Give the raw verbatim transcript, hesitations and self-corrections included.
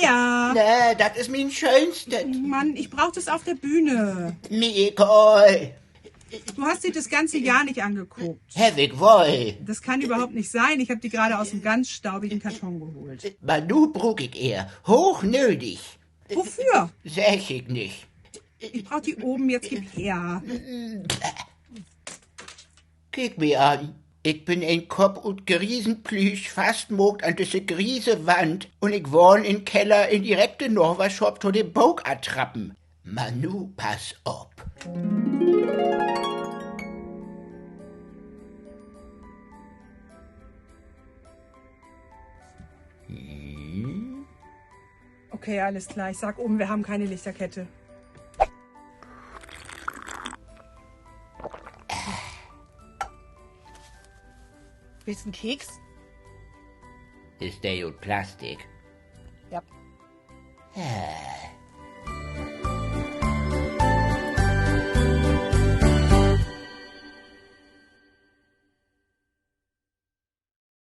Ja. Nee, dat is mien schönstet. Mann, ich brauch das auf der Bühne. Mi egal. Du hast dir das ganze Jahr nicht angeguckt. Heff ik woll. Das kann überhaupt nicht sein. Ich hab die gerade aus einem ganz staubigen Karton geholt. Man nu bruuk ik ehr. Hoochnödig. Wofür? Segg ik nich. Ich brauch die oben, jetzt gib her. Kiek mi an. Ik bün en Kopp ut Griesenplüsch, fastmaakt an düsse griese Wand, un ik wahn in Keller in direkte Naverschop to de Bookatrappen. Man nu pass op. Hm? Okay, alles klar. Ich sag oben, wir haben keine Lichterkette. Willst du einen Keks? Is de ut Plastik? Ja. Äh.